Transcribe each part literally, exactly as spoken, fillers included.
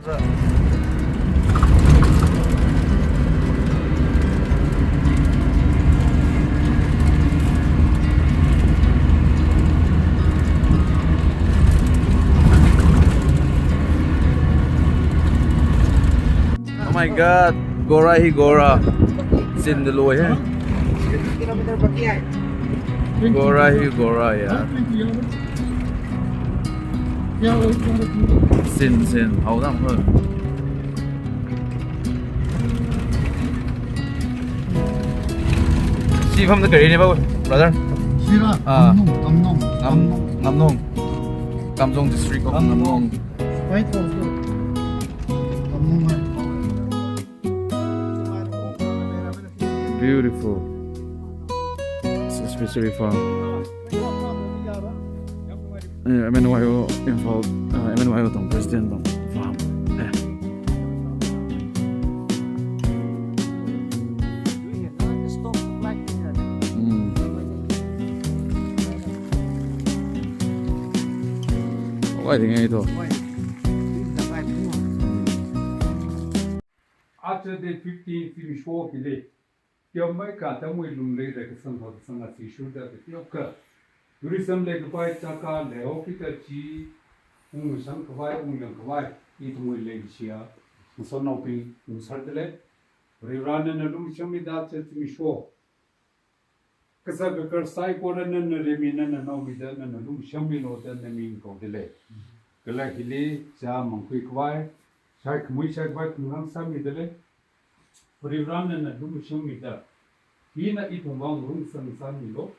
Oh my God, Gora hi Gora. Sin de loi he. Gora hi Gora ya. Sin, sin, how dam ho. Si pham ta kari ni ba, brother? Sira, ah. Kamnung, Kamnung, Kam-, Kamnung. Kamnung. Kamjong district of Kamnung. Kamnung. Right also. Kamnung hai. Beautiful. This is fishery farm. Eh, M N Y O Imphal, uh, M N Y O tuang president tuang farm. Eh. Hmm. Wai ding e tu. Acha day fifteen, fifteen shuo ki le. Tiam mai ka tamui lum le le kasang ha kasang a si shur da ka tiok ka. Tourism le kapai chaka le ho ki ta chi. Ung sang kapai, ung yang kapai. I tamui le chia. Ung sang nau ping, ung sar de le. Ri ran na lum siang mi da che timi shuo. Kasa ka kar sai ko na na remi na na nau mi da na na lum siang mi lo da na ming ko de le. Kala hili cha mang kui kapai. Sai kmui sai kapai kmang sa mi de le. Pariu ram na na lum siang mi ta. Hi na i tuang bang rung sang sang mi lo.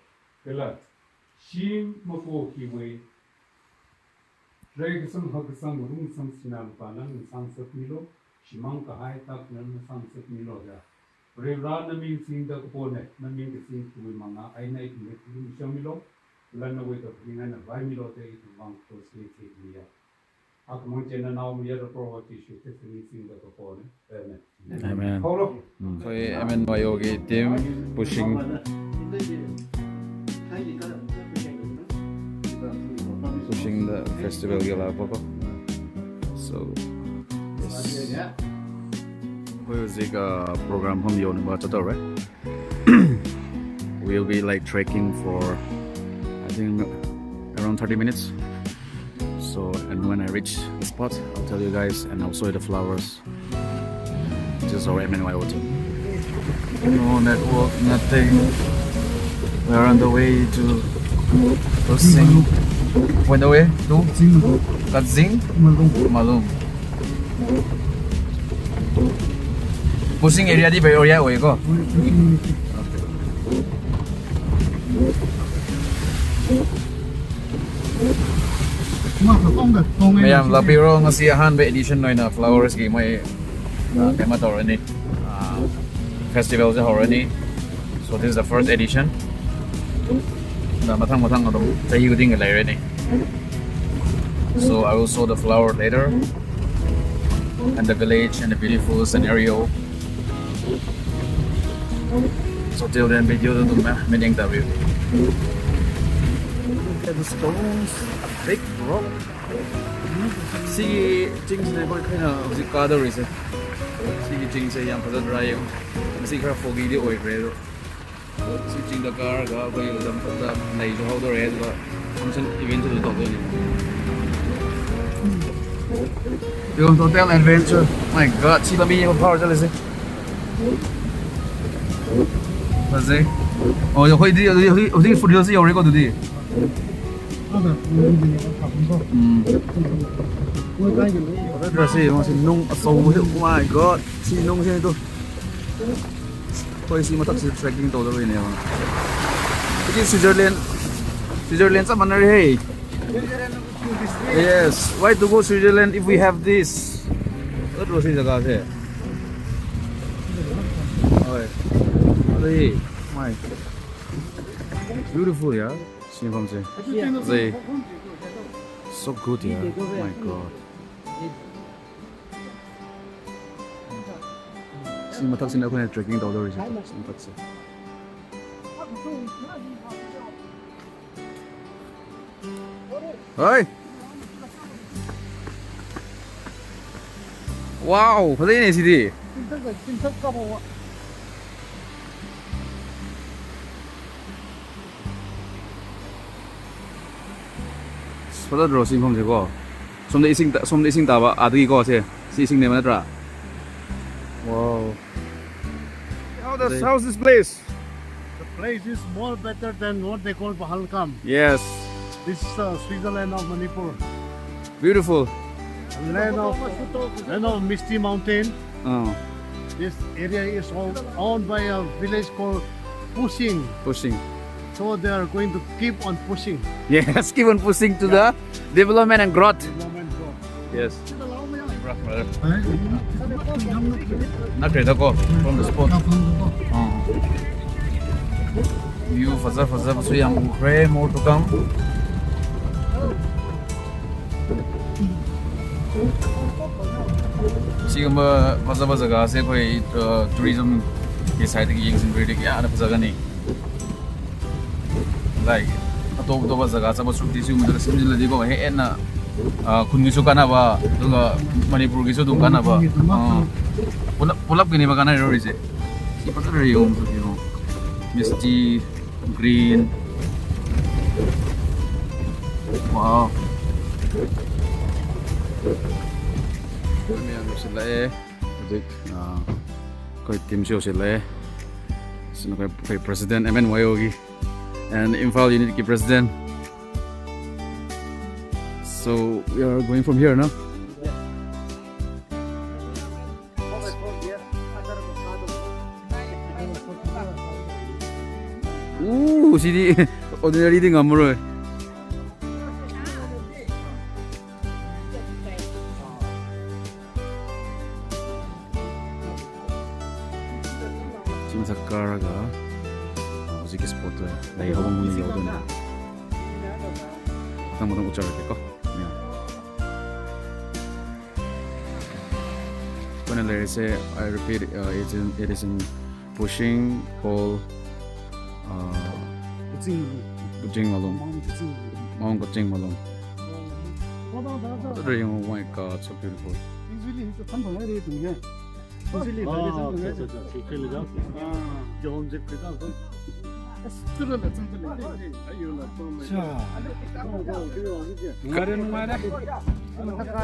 Kala. Sim mako ki mui. Rei kasang ha kasang rung sang sina lupa lang sang sat mi lo. Simang ka hai tak lang sang sat mi lo da. Pariu ram na ming sing da kapo ne. Na ming kasing ki mui manga. Ai na i tuang rung siang mi lo. Kala na wei ka pari ngai na bai mi lo te i tuang bang ko si te mi ya. Amen. Amen. Koi M N Y O ki team pushing, pushing the festival ki la pako. So, yes. Koi zik program hum yo ni ba chato re. We'll be, like, trekking for, I think, around thirty minutes. So, and when I reach the spot, I'll tell you guys, and I'll show you the flowers. Just our M N Y O team. No network, nothing. We're on the way to Kazing. On the way to Kazing? Malung. Malung. Pushing area di bai area oi ko. Mayam lapiro ngasi ahanba edition noi na flowers ki mai, ah, kema tau rani. Ah, festival se hau rani. So this is the first edition. Na mathang mathang adum chahi ding lai rani. So I will show the flower later, and the village and the beautiful scenario. So till then, video tu tum meaning ta view. Look at the stones, big rock. Si ching se koi khaina zik ka da ri se. Si ching se yam phazat rai yam. Si khara foggy di oi kre do. Si ching da kar ga koi dam phat da nai jo hau da re ba. Function event tu tau de ni. Yung hotel adventure. My God, si ba mi power chale se. Ba se. Oh, yo hoi di, hoi, hoi, hoi di food di si yo re ko tu di. Hmm. Ra si, si nung asau mo si. Oh my God, si nung si tu. Koi si mathak si trekking tau da ri ne. It is Switzerland. Switzerland sa mana re. Yes. Why to go Switzerland if we have this? Lat ro si jaga se. Oi. Oi. My. Beautiful, yeah. Sini bam se. They so good, yeah. My God. Sini mathak sini akhoi na trekking tau da ri se. Sini mathak se. Hey. Wow, phazai ne sidi. Phazai ro sing pham se ko. Sum de ising ta, sum de ising ta ba, adui ko se. Si ising ne ma natra. Wow. How the, how's this place? The place is more better than what they call Pahalgam. Yes. This is the Switzerland of Manipur. Beautiful. Land of, land of Misty Mountain. Oh. This area is all owned by a village called Pushing. Pushing. So they are going to keep on pushing. Yes, keep on pushing to the development and growth. Development growth. Yes. Not ready to go from the spot. Oh. View phazai phazai, so yam ukre, more to come. Sikumna phazaba zaga se koi, uh, tourism ki side ki yeng sin rui de kya na phazai ga ni. Like, atop atop zaga chaba suk ti su mudar sim jila di ko he na, uh, khun ki su kana ba, dunga Manipur ki su dung kana ba. Uh, pulap, pulap ki ni ba kana ro ri se. Si phazai ri yong su yong. Misty. Green. Wow. Kami ang sila e. Dik, ah, koi team show sila e. Sino koi, koi president M N Y O ki. And Imphal unit ki president. So we are going from here, no? Ooh, sidi ordinary di ngam rui. Chim sak kar ga, ah, huziki spot tu, dai hawang ni yau dun. Tang matang uchar ke ko. Yeah. Finally, I say, I repeat, uh, it is in, it is in Pushing called, uh, Kaching. Kaching Malung. Mount Kaching. Mount Kaching Malung. Oh my God, so beautiful.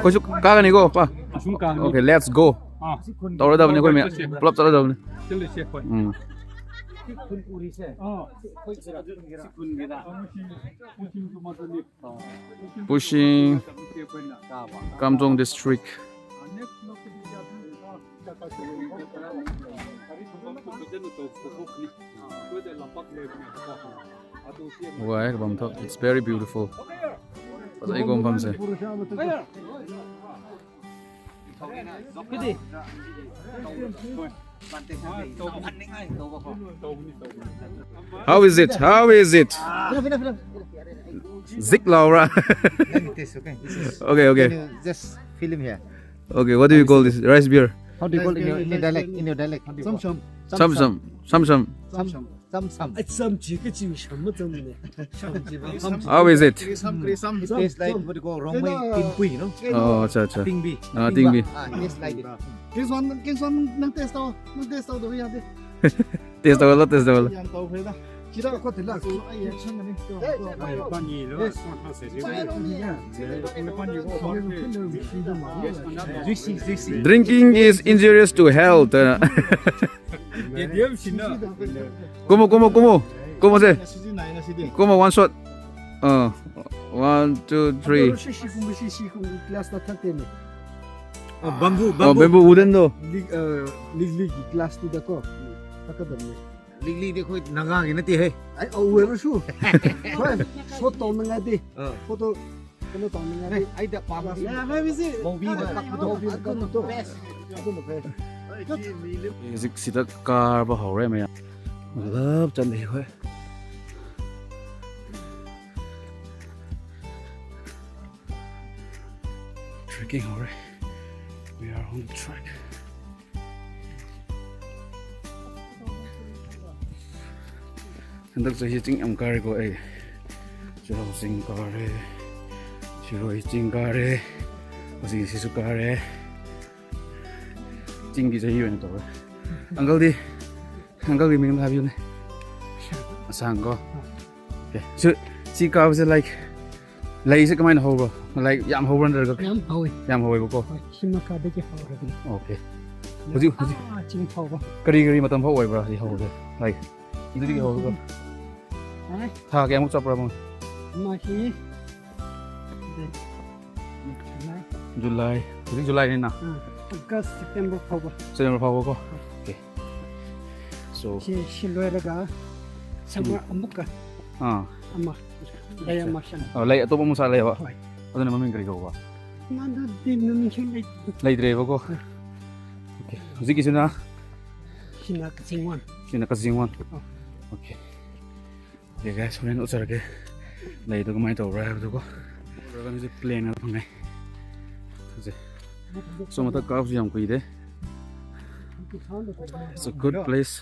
Khou su kagani ko pa. Okay, let's go. Tawra dabni khou mi. Plop tawra dabni. Pushing, Kamjong district. Wah, kabam tho. It's very beautiful. Pasa igom bam se. How is it? How is it? Zik lau ra. Let me taste, okay? This is, okay, okay. Can you just film here? Okay, what do you call this? Rice beer? How do you call in your, in your dialect? In your dialect, how do you call? Sam sam. Sam sam. Sam sam. Sam sam. Sam sam. Ai, sam chi ka chi sam ma sam ne. Sam chi ba. How is it? It tastes like what you call rongmei tingpui, you know? Oh, acha, acha. Tingbi. Ah, tingbi. Ah, tastes like it. This one, this one, nang taste tau, nang taste tau do ya de. Taste tau lo, taste tau lo. Yan tau phei da. Chira ko tila. Ai, ya chang ni. Juicy, juicy. Drinking is injurious to health. Kumo, kumo, kumo. Kumo se. Kumo one shot. Uh, one, two, three. Glass ta thak te ne. Oh, bamboo, oh, bamboo. Bamboo wooden do. Lig, uh, lig, lig glass tu da ko. Thak ka dam ne. Lig, lig de khoi Naga ki na ti he. Ai, oh, we su. Khoi, shot tau na ngai di. Ah. Photo, kano tau na ngai di. Ai da pa. Ya, maybe si. Movie da pak to. Movie da pak to. Best. Zik sida kar ba hau re maya. Love chan de khoi. Trekking hau re. We are on the track. Handak sa hi ching am kar ko e. Churau ching kar e. Churoi ching kar e. Asi sisu kar e. Tingki zahi wen to. Uncle di, uncle di ming hab yu ne. Asang ko. Okay. So, si ka se like, lei se kamai na ho bro? Like yam ho bro na ka? Yam hoi. Yam hoi ko. Hoi, sima ka de ki hoi. Okay. Hujik, hujik. Ah, ching hoi bro. Kari kari matam hoi bro, di hoi de. Like, hujik hoi bro. Ai. Tha kya muk chap bro mo? Ma hi. July. July. Hujik July ni na? Ah, August, September, October. September, October ko. Okay. So. Si, si loi raga. Summer amuk ka. Ah. Ama. Lei ama shan. Oh, lei atop amu sa lei ba. Hoi. Adu na maming kari ko ba. Nadu din nung shan lei. Lei dre ba ko. Okay. Hujik ki sina. Sina kazing wan. Sina kazing wan. Oh. Okay. Okay guys, horen uchar ke. Lei tu kamai to ra tu ko. Ra kan se plane na phang nai. So mata kau yam kui de. It's a good place.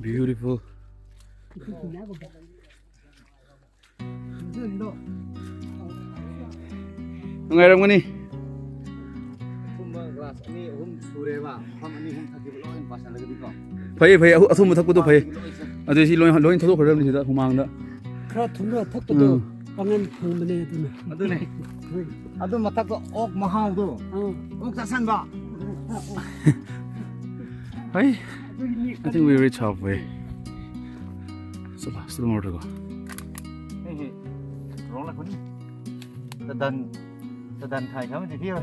Beautiful. Ngai ram gani. Phai, phai, athum thak ko tu phai. Adu si loi, loi thak ko ram ni da humang da. Khra thum ra thak ko tu. Hmm. Pangan phung da ne tu na. Adu ne. Adu mathak ko ok mahau tu. Hmm. Ok sa san ba. Hey, I think we reach halfway. So, still more to go. Hey, hey. Wrong la kuni. Tadan, tadan thai kami ti thiu.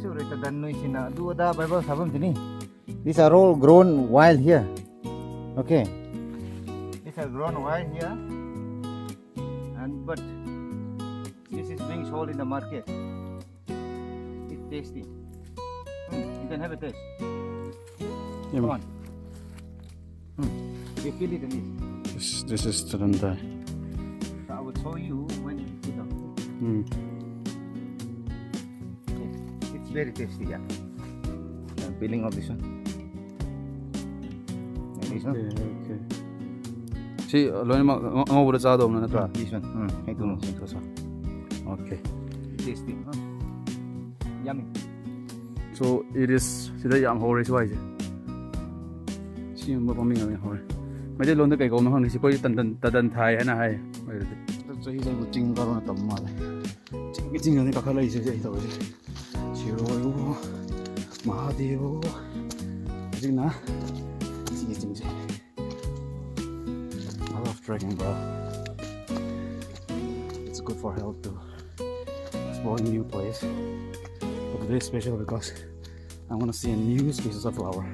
Sure tadan nui sina du da Bible sabam tini. These are all grown wild here. Okay. These are grown wild here. And but this is being sold in the market. It's tasty. Hmm, you can have a taste. Come on. Hmm. You feel it in this. This, this is tadan thai. So I will show you when you put up. Hmm. It's very tasty, yeah. I'm peeling off this one. And this one. Okay, okay. Si, loi ma, ma, ma, bura cha dom na tra. This one. Hmm. Hey, tu no. Okay. Tasty, huh? Yummy. So it is, sida yam hou re swai se. Si mo paming yam hou re. Mai de lon de kai ko na hang si koi tadan, tadan thai hai na hai. Mai de. Tadan thai hai ting karo na tam ma le. Ting ting ni ka kha lai se se to se. Siro yo. Ma de yo. Jing na. Si ting se. I love trekking, bro. It's good for health too. Exploring new place. But today is special because I wanna see a new species of flower.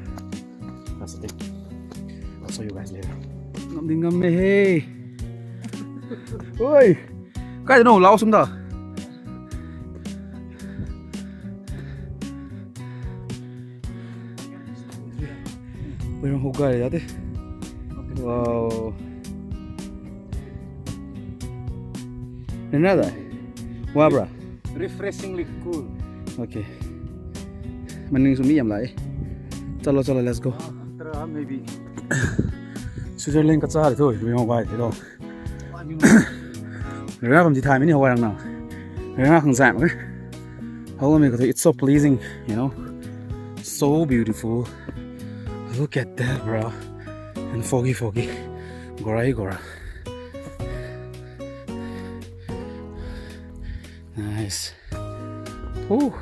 That's the thing. I'll show you guys later. Ngam ding ngam me he. Oi. Kai no lau sum da. Wow. Another. Wow, bro. Refreshingly cool. Okay. Maning sumi yam lai. Chalo, chalo, let's go. After, uh, maybe. Switzerland ka cha ri tho, mi hong bai tho. Rang bam ti thai mini hou rang na. Rang khang zam. How am I going to? It's so pleasing, you know. So beautiful. Look at that, bro. And foggy, foggy. Gorai, gora. Nice. Whew.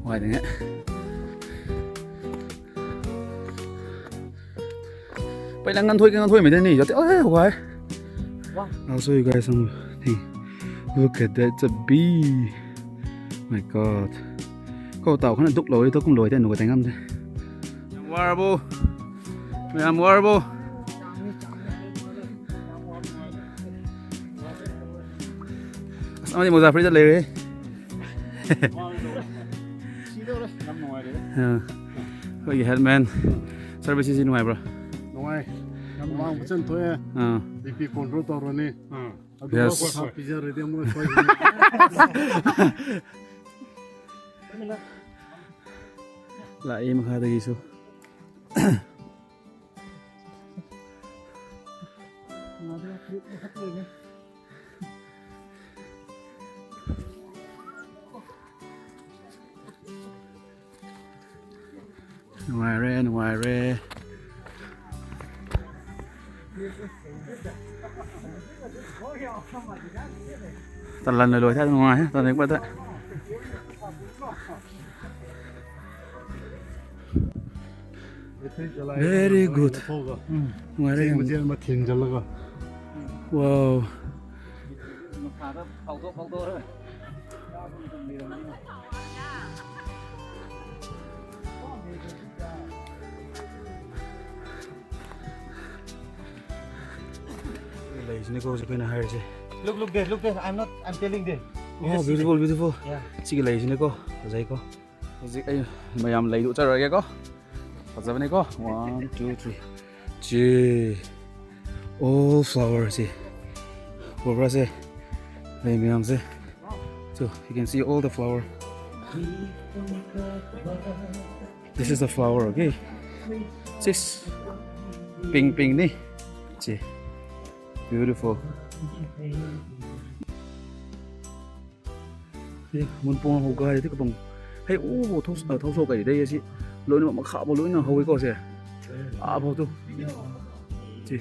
Wai ding e. Pai lang ngan thui, ngan thui mei de ni. Jati, oh, wai. Wow. I'll show you guys something. Look at that, it's a bee. My God. Kou tau khana duk lou, to kum lou, te nu ka tengam de. Yam war bo. Yam war bo. Asam ni moza free le re. Yeah. Hoi, headman. Service si nungai, bro. Nungai. Yam nungai, machan tho e. Ah. B P control tau ro ni. Ah. Yes. Pizza ready mo. La aim kha de isu. Nungai re, nungai re. Talan loi loi the, nungai he, talan pat the. Very good. Hmm, nungai re. Wow. Lei sini ko, sini ko na hai se. Look, look there, look there. I'm not, I'm telling them. Oh, beautiful, beautiful. Yeah. Sini lei sini ko, zai ko. Huzit ai mayam lei du chara ge ko. Fazabani ko. One, two, three. Che. All flower se. Flower se. Lei mayam se. So you can see all the flower. This is the flower, okay? Sis. Pink, pink ni. Che. Beautiful. Mun pung hou gay ti kapang. Hei, o, thau, thau so kai de si. Loi na makha bo loi na hou ko se. A bo tu. Che.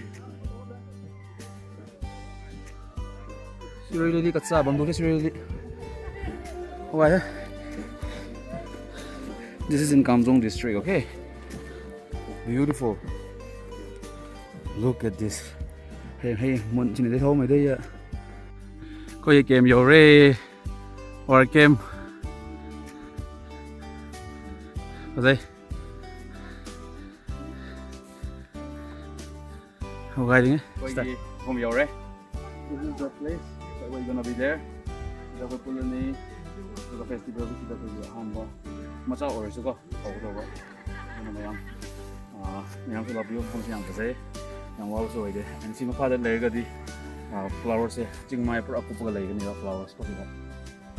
Sirili di katsa bang du sirili. Why? This is in Kamjong district, okay? Beautiful. Look at this. Hey, hey, mun chini de thau mai de ya. Ko ye kem yo re. Or kem. Azai. How guiding? Home yo re. This is the place that we're gonna be there. The Pulani, the festival, the festival. Macha or suka. Mayam, mayam sula biu khang siang pa se, yang wow so de. And si makha da lei ga di, flowers se, chingmei pura kup ga lei ga ni flowers pa di,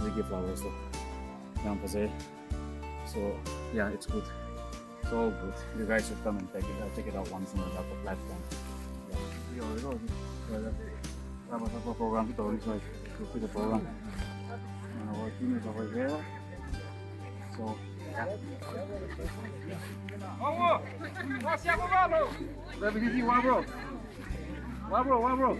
ziki flowers to, yang pa se. So yeah, it's good. It's all good. You guys should come and check it out. Check it out once in a while for platform. Yeah. Program kita ni so, kita program. Our team is over here. So, yeah. Wow, bro. Wow, bro, wow, bro.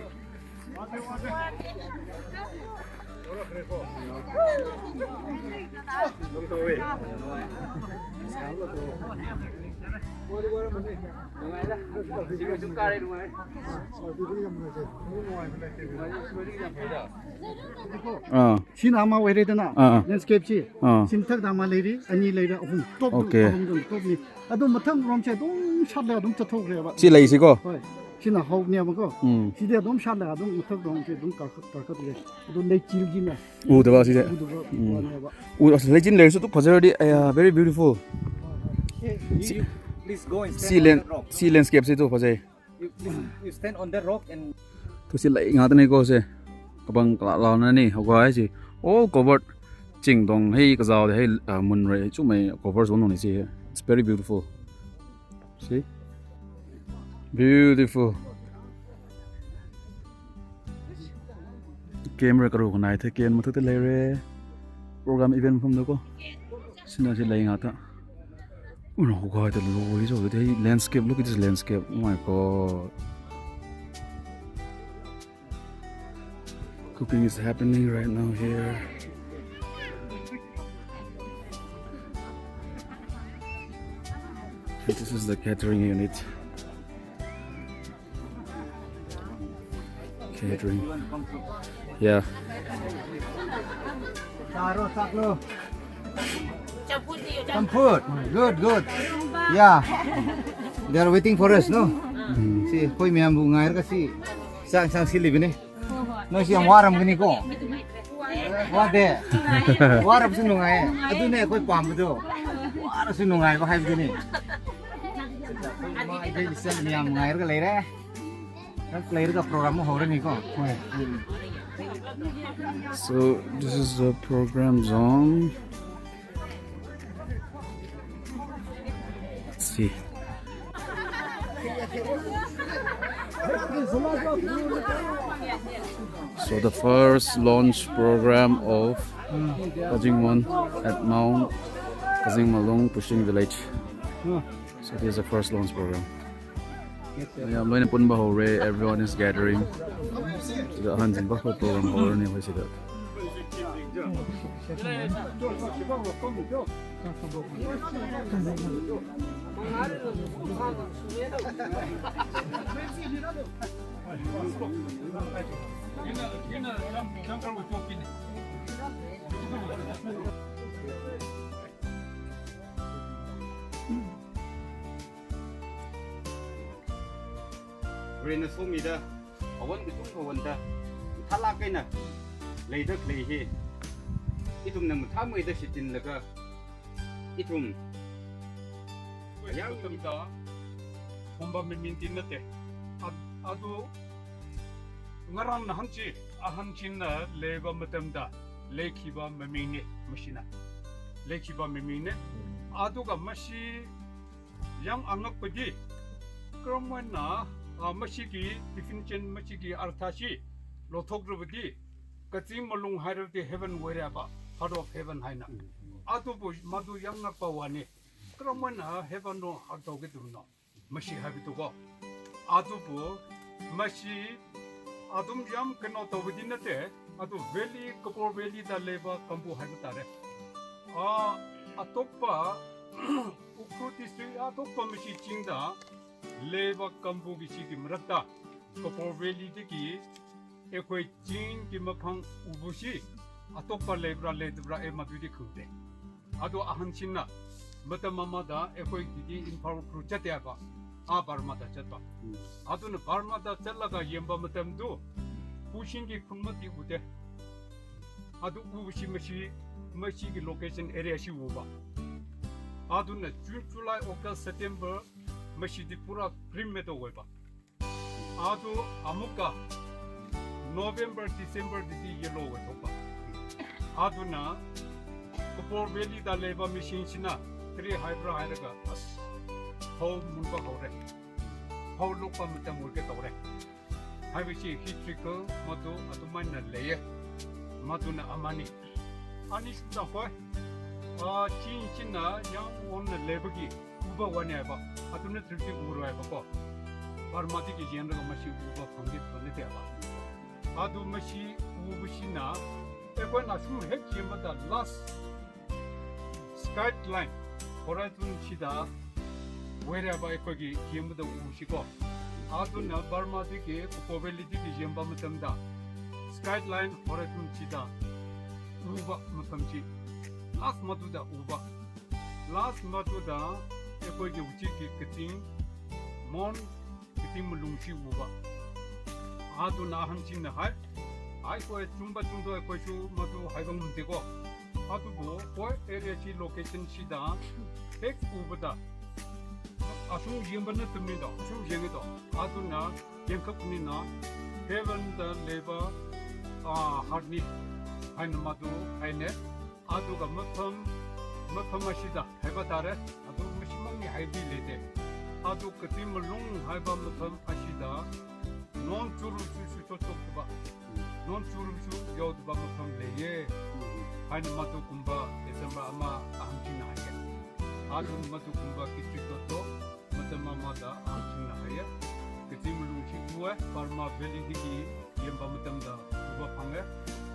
Ah. Sina ama wai re dana. Ah, ah. Landscape si. Ah. Sim thak dama leiri, ani leira, ahum top. Okay. Ahum dun top ni. Adum mathang rom se dum shat le dum chathok re ba. Si lei si ko. Hoi. Sina hou ni ama ko. Hmm. Si de dum shat le dum mathang rom se dum ka ka ka le. Dum lei chil ji na. U de ba si de. U de ba. Hmm. Wan ba. U lei chin lei su tu phazer di. Aya, very beautiful. Hey, you, you, please go and stand on the rock. Si land-, si landscape si tu phazer. You, you, you stand on the rock and... Tu si lei nga ta ni ko se. Kabang kala la na ni, hou gay si. All covered. Ching dong hei kazau de hei, ah, mun rui chumei cover zone ni si. It's very beautiful. See? Beautiful. Camera karu kanai the, ken mathu te lei re. Program event phum do ko. Sina si lei nga ta. Uno, guy, the lorry, so the landscape, look at this landscape. Oh my God. Cooking is happening right now here. And this is the catering unit. Catering. Yeah. Taro, taklo. Champur. Good, good. Yeah. They are waiting for us, no? Mm. Si, koi miam bu ngai ka si. Sang, sang si li bini. No si am waram gini ko. Wa de. Waram si nungai. Adu ne koi pam bu do. Waram si nungai ba hai gini. Miam ngai ka lei re. Ka lei re ka program ho re ni ko. So this is the program zone. Let's see. So the first launch program of Kazingmon at Mount Kazingmalung Pushing Village. So this is the first launch program. Yam loina pun ba ho re, everyone is gathering. Sida hanjin ba ho program ho re ni ho sida. Rena somi da, awan ki tung awan da, thala kaina, lei da lei he. Itum na matha mei da sitin laga, itum. Yang tam da, homba memin tin na te. Ad-, adu, ngarang na hanchi, ahan chin na leba matam da, lekhiba memin ne, machina. Lekhiba memin ne. Adu ga mashi, Yang angak padi, karamna, ah, mashi ki definition, mashi ki artha si, lothok rupadi, kaching malung hai rupadi heaven where ba, heart of heaven hai na. Adu bu, madu yang ngak pa wani, karamna heaven no, heart of heaven no, mashi hai bi tu ko. Adu bu, mashi, adum yam kano tau di na te, adu valley, Kapur Valley da leba kambu hai ta re. A, atokpa, Ukhrul district, atokpa mashi ching da, leba kambu ki si ki marak ta, Kapur Valley di ki, ekoi ching ki maphang ubu si, atokpa lebra ledubra e madu di khung te. Adu ahan chin na, matam mama da, ekoi di di Imphal Ukhrul chat ya ba, a Burma da chat ba. Adu na Burma da chat laga yem ba matam du, pusin ki khun mat di u te. Adu u si mashi, mashi ki location area si u ba. Adu na June, July, August, September, mashi di pura prim me to wai ba. Adu amuka November, December di di yellow wai to ba. Adu na Kapur Valley da leba machine sina, three hydra hydra ka as, hou mun ba hou re. Hou lok pa matam wai ke to re. Hai bi si history ko madu atumai na leye. Madu na amani. Ani sida koi. A, chin chin na yang on na leba ki. Uba wani ai ba. Adu na trip ki uru ai ba ko. Burma di ki yen ra mashi uba phang di phang di ba. Adu mashi uba si na. Ekoi na sum hek yen ba da last Skyline, horizon sida, where ba ekoi ki yem da u si ko. Adu na Burma di ki, Kapur Valley di ki yem ba matam da. Skyline, horizon sida, u ba matam si. Last madu da u ba. Last madu da, ekoi ki uchi ki kaching, mon, kaching malung si u ba. Adu na han chin na hai. Ai koi chumba chumdo ekoi su madu hai bang de ko. Adu bo koi area si location sida. Hek u ba da. Asung yem ba na tum ni do. Asung yem ni do. Adu na yem khap ni na. Heaven da leba. Ah, heart ni. Hai na madu, hai ne. Adu ka mapham, mapham asida, hai ba tare, adu mashi mang ni hai di le de. Adu kati malung hai ba mapham asida, non churu su su chot chot ba, non churu su yau ba mapham le ye. Hai na madu kumba, December ama aham china hai ye. Adu madu kumba kitri to to, matam mama da aham china hai ye. Kati malung si bu e, Burma Valley di ki, yem ba matam da, uba phang e.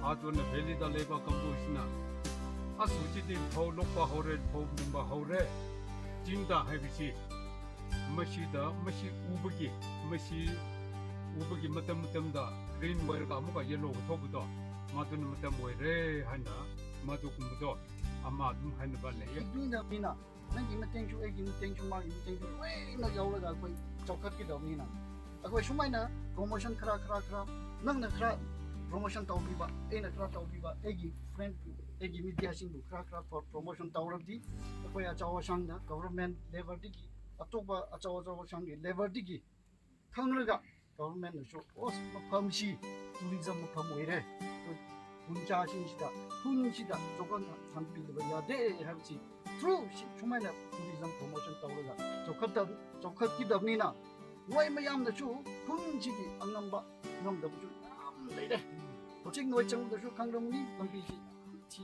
Adu na Valley da leba kambu sina. Asu chi di phou lok pa hou re, phou mung ba hou re. Chin da hai bi si. Mashi da, mashi uba ki, mashi uba ki matam matam da. Green wire ka muka yellow ka thok da. Madu na matam wire, hai na, madu kumbu do. Ama dum hai na ba le ye. Dui na, dui na. Nang ki mateng chu, ei ki mateng chu, ma ki mateng chu, ei na yau laga koi chaukat ki dau ni na. Akoi sumai na promotion khara, khara, khara, nang na khara promotion tau pi ba, ei na khara tau pi ba, ei ki friend, ei ki media sing bu khara, khara pro-, promotion tau rap di. Akoi achau asang na government level di ki, atok ba achau achau asang ki level di ki. Khang laga government na chu, os mapham si, tourism mapham oi re. Hun cha sing sida, hun sida, chaukat na than pi ba ya de, hai si. Through si, sumai na tourism promotion tau laga. Chaukat da, chaukat ki dam ni na. Wai mayam na chu, hun si ki, angam ba, ngam da chu, ngam de de. Ching noi chang da chu, khang ram ni, lam pi si. Chi,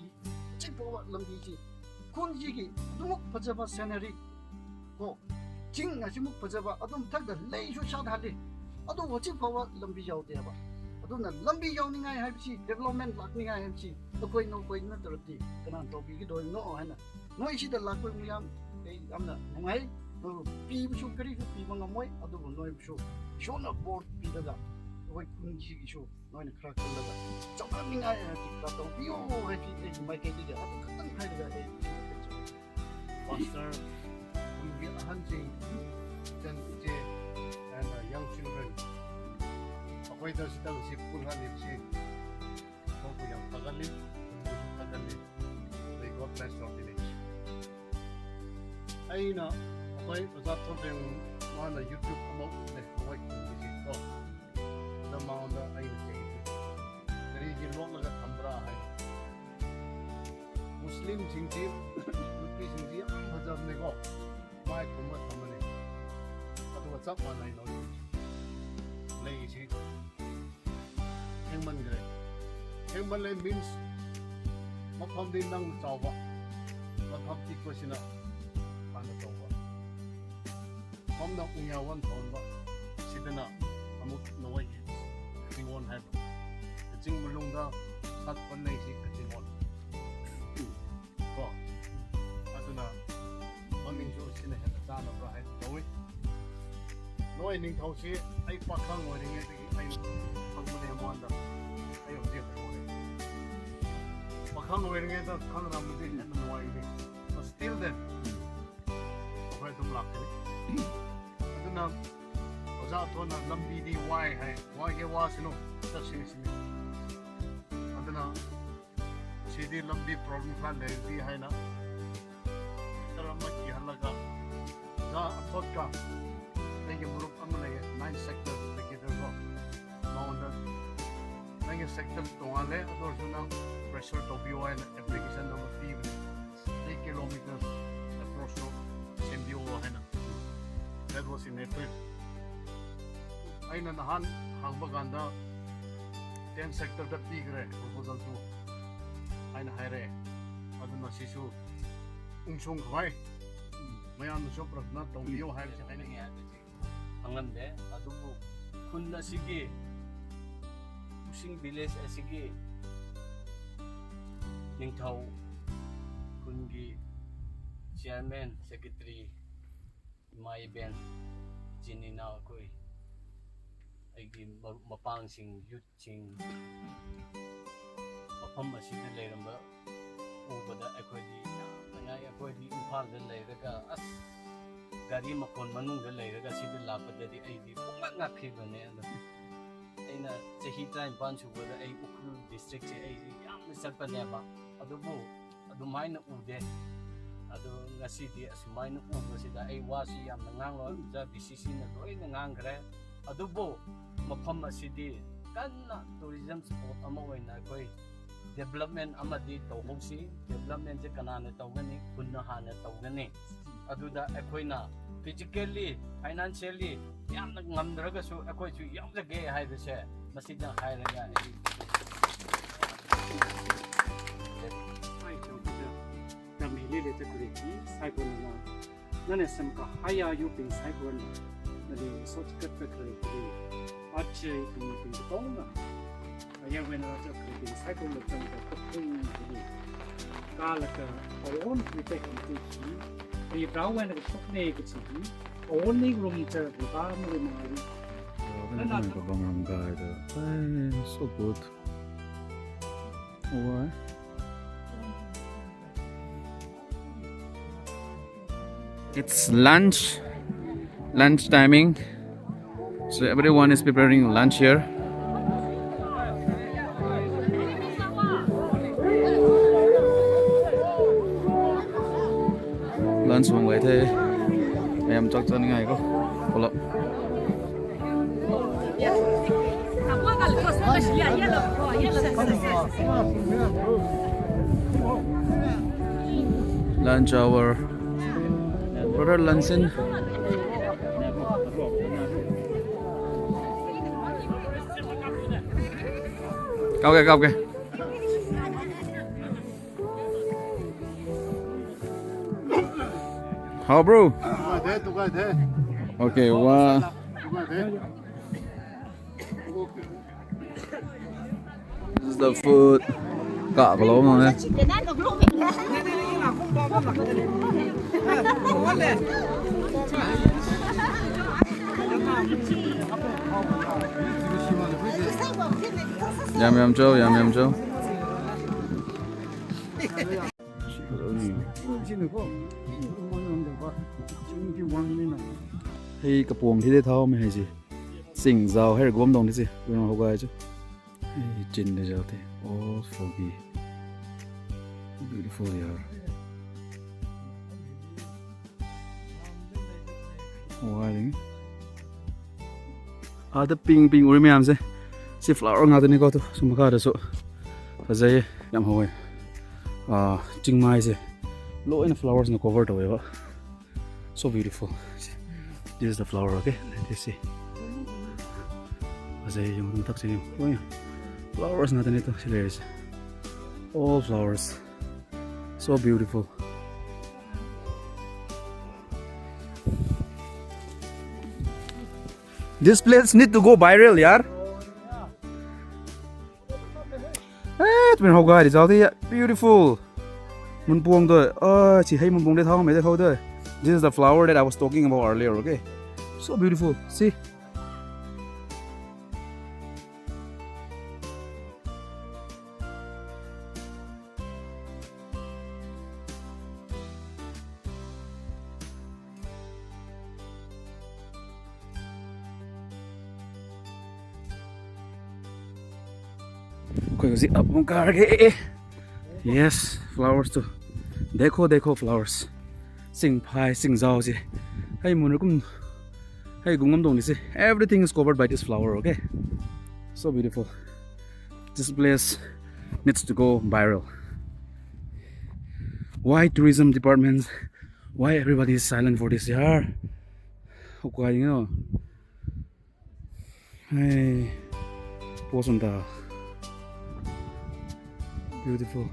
chik po ba lambi chi. Khun ji ki, dumuk phajaba scenery. Ko, Ching na si muk pazaba, adum thak da lei shu sha da li. Adum wa ching phawa lambi yau de ba. Adum na lambi yau ni ngai hai si, development lak ni ngai hai si. Akhoi no koi na tarati, kanan tau pi ki doi no hai na. Noi si da lak koi mu yam, ei, am na, ngai, no pi bu shu kari pi ma ngamoi, adum noi bu shu. Sho na board pi da da. Akhoi kun si ki shu, noi na khra kun da da. Chau na ni ngai hai si, khra tau pi o hai si, ei, mai kai di da, adum katan hai da da, ei. Pastor, kum gi ahan ching, chan che, and, uh, young children. Akhoi da si tang si pun han ni si. Akhoi ko yam tagan li, kum ko tagan li. May God bless your village. Ai na, akhoi Oja Thorpeng ma na YouTube amo le, akhoi kum gi si. Oh. Da ma da ai na che. Kari gi lok la ga thambra hai. Muslim sing ti, Muslim sing ti, am hazam ne ko. Mai kumna tham ne. Atu wa chap ma nai no. Lei si. Hengman gre. Hengman lei means, mapham di nang chau ba. Mapham ti ko sina. Pan chau ba. Pamna ungya wan thon ba, sidana, amuk nawai, kaching wan hai ba. Kaching malung da, sat pan nei si kaching wan. Ko. Atuna, maming su sina hei chana pra hai tawai. Nawai ningthau si, ai pakhang wai ring e, ai pakhang mane wan da. Ai hou ziak tawai. Pakhang wai ring e da, khang ram di, nawai di. But still then, Akhoi tum lak the. Aduna, Oja Thorna lambi di wai hai, wai ke wa sinu, ta sing sini. Aduna, si di lambi problem kha le di hai na. Tara ma ki hala ka. Oja Thor ka. Thank you, murup ama le, nine sector, the kid go. Maunda. Nang sector tonga le, ador su nang pressure to bi wai na application number three. Three kilometers approach to Sembio hai na. That was in April. Aina nahan hang ba ganda ten sector da pi kare proposal tu. Aina hai re. Aduna sisu ungsung khwai. Mayam su prarthana tong biu hai se hai na. Angan de, adubu khun asigi, Using village asigi, ningthau khun gi chairman, secretary, mai ben, chinina kui, aigi ma-, mapang sing youth sing, mafam asigi leiramba, ubada akhoi di, ngai akhoi di Imphal da leiraga, as, gari makon manung da leiraga, sida lapa da di, ai di, pumna ngak khi bane, ano. Aina, chahi time pan su bada, ai Ukhrul district se, ai di, yam na sat pa ne ba. Adubu, adumai na u de. Adu ngasi di, asumai na u ngasi da, ai wa si yam na ngang lo, za B C C na loi na ngang kare. Adubu, mafam asidi, kanna tourism spot ama wai na koi, development ama di tau hou si, development je kanana tau gani, kunna hana tau gani. Aduda akhoi na physically, financially, yamna ngamdra ka su, akhoi su yam za ge hai da se, masi da hai ra ya. Tam hi le le ta kuri ki, sai ko na. Nane sam ka haya yu ping sai ko na. Nane so ti kat ta kuri ki. Ache ping ping tong na. Aya wen ra cha kuri ping sai ko na chang ka kapung ki. Ka la ka awon kuri ta ki ti ki. Ni rau wen ka chok ne ka chi ki. Awon ni rum cha ki ba mo ma ri. Nana ka bang ram ga da. Hey, so good. Why? It's lunch, lunch timing. So everyone is preparing lunch here. Lunch bang gai the. Mayam chak chani ngai ko. Pull up. Lunch hour. Brother Lansin. Kau ke, kau ke. How, bro? Okay, wow. This is the food. Ka kalo na ne. Yam yam cho, yam yam cho. Hei kapuang thi de thau mei hei si. Sing zau hei guam dong di si. Kung hou gai chu. Hei chin de zau the. Oh, foggy. Beautiful yaar. Wai ding. Ada ping ping uri mei am se. Si flower nga tani ko tu. Sum kha da so. Fazai yam hou e. Ah, Chiang Mai se. Lo in flowers na cover to e ba. So beautiful. This is the flower, okay? Let us see. Fazai yung tak si yung. Oh, yeah. Flowers na tani to. Si there is all flowers. So beautiful. This place need to go viral, yaar. Eh, twmei hou gai di zau the, beautiful. Mun puang de, ah, si hei mun puang de thau mei de hou de. This is the flower that I was talking about earlier, okay? So beautiful. See? Koi ko si up mung kar ke. Yes, flowers tu. Dekho, dekho, flowers. Sing phai, sing zau si. Hei mun kum. Hei gung ngam dong ni si. Everything is covered by this flower, okay? So beautiful. This place needs to go viral. Why tourism department? Why everybody is silent for this year? How quiet, you know? Hey, post on the beautiful.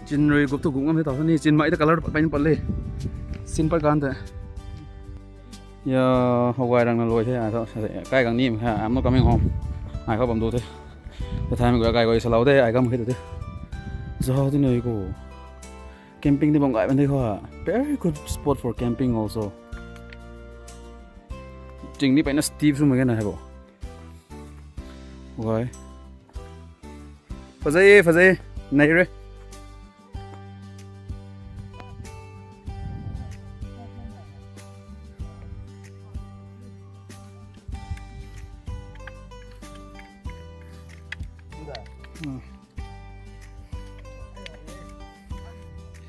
Chin rui gup tu gup ngam hei ta ni chin mai ta color pat pai pat le. Sin pat kan ta. Ya, how gai rang na loi the, ai tho, kai gang ni ha, I'm not coming home. Ai khou bam du the. The time go kai go salau the, ai kam khit the. Zau ti nei ko. Camping ni bam gai ban the ko. Very good spot for camping also. Ting ni paina steep sum na hai bo. Wai. Fazai, fazai. Nei re.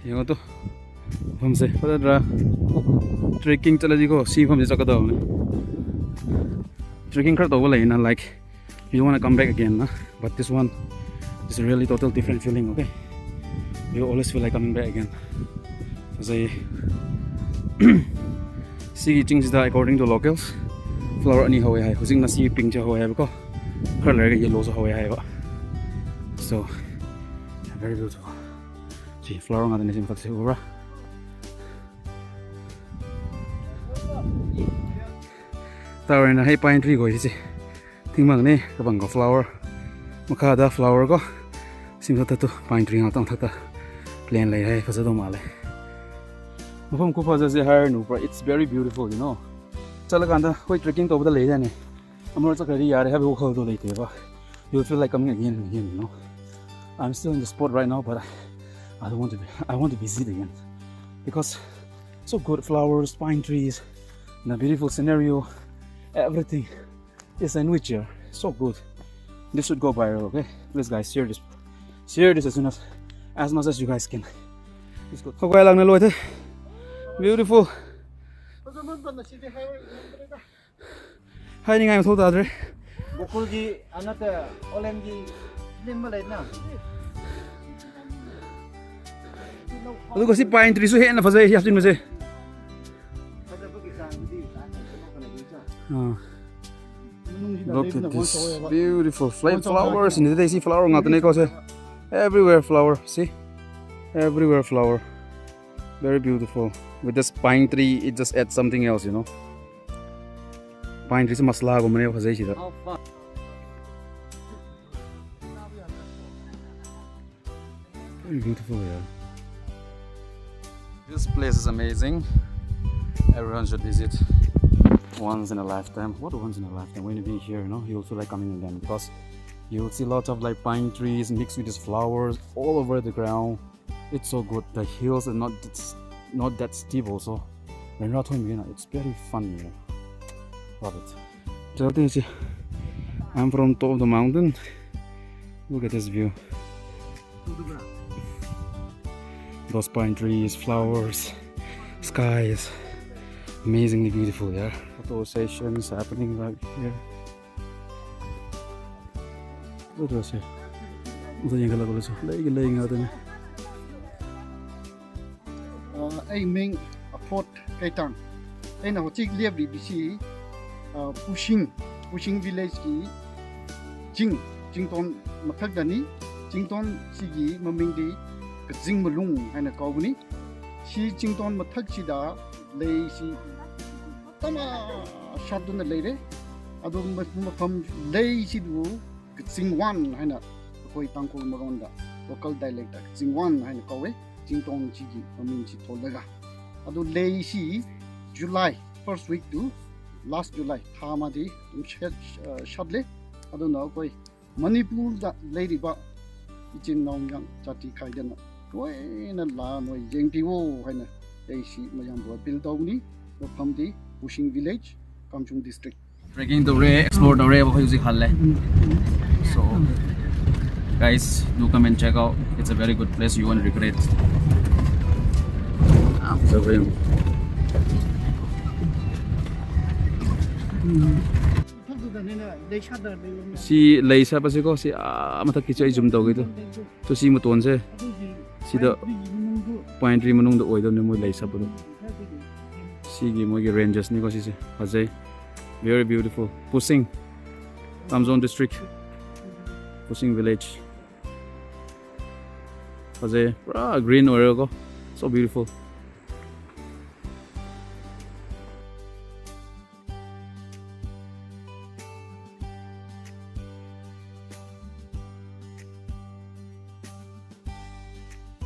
Yang tu. Pham se, pada dra. Trekking chala di ko, si pham se chaka daw ni. Trekking khat daw lei na, like, you don't wanna come back again, na? But this one is really total different feeling, okay? You always feel like coming back again. Fazai. Sigi ching sida, according to locals, flower ani hou hai. Huzing na si pink cha hou hai ko. Khat ler yellow cha hou hai ba. So, very beautiful. Si flower nga tani sim tak se ura. Tau rui na hei pine tree khou si. Thing bang ni kabang khou flower. Makha da flower khou. Sim sa ta tu pine tree nga tang thak ta. Plan lei hei, fazat dou ma le. Mapham khou fazat se har nu pra, it's very beautiful, you know. Chala kan ta, hoi trekking tou ba ta lei da ni. Amor cha kari yare, have wo khou tu lei te ba. You feel like coming again and again, you know. I'm still in the spot right now, but I, I don't want to be, I want to visit again. Because so good flowers, pine trees, and a beautiful scenario, everything. It's a nature, so good. This should go viral, okay? Please, guys, share this, share this as soon as, as much as you guys can. Let's go. Khou gai lang na loi the. Beautiful. Hai ni ngai ma thou ta dre. Gokul gi, anata, Olen gi, lim ma lei na. Adu ko si pine tree su hei na fazai hiap sin ma se. Ah. Look at this beautiful fla-, flowers. In the day, see flower nga tani ko se. Everywhere flower, see? Everywhere flower. Very beautiful. With this pine tree, it just adds something else, you know. Pine tree se masala gum ne khazei si da. How fun. Very beautiful, yeah. This place is amazing. Everyone should visit once in a lifetime. What once in a lifetime? When you be here, you know, you'll feel like coming again because you'll see lots of like pine trees mixed with these flowers all over the ground. It's so good. The hills are not that, not that steep also. When you're at home, you know, it's very fun, you know. Love it. Tell them, see, I'm from top of the mountain. Look at this view. Those pine trees, flowers, sky is amazingly beautiful, yeah. Photo sessions happening right here. What was it? What are you gonna go to? Lei, lei, nga tei. Uh, ei ming Apot Keitang. Ei na hochik liap ri bisi, uh, Pushing, Pushing village ki Ching, Chington mathak dani, Chington sigi maming di Kazing Malung haina kau ni. Si Chington mathak si da lei si tama shat duna lei re. Adu ma-, mafam lei si du Kazing Wan haina, akoi Tangkhul maron da, local dialect da Kazing Wan haina kau e. Chington sigi maming si thol daga. Adu lei si July first week to last July tha ma di tum shat, uh, shat le. Adu na akoi Manipur da lei ri ba ichin nau yang chati khai dana koi na la noi jeng ti wo haina lei si mayang bo appeal tau ni. Mafam di Pushing village, Kamjong district. Trekking to re, explore to re, bahai usi khal le. So, guys, do come and check out. It's a very good place. You won't regret. So, very si lei sa pa si ko si, ah, mathak ki chai zoom tau ki tu. Tu si matuan se. Si da pine tree manung da oi da ni moi lei sa pa tu. Sigi moi ki ranges ni ko si se. Azei. Very beautiful. Pusing. Kamjong district. Pusing village. Azei. Pura green area ko. So beautiful.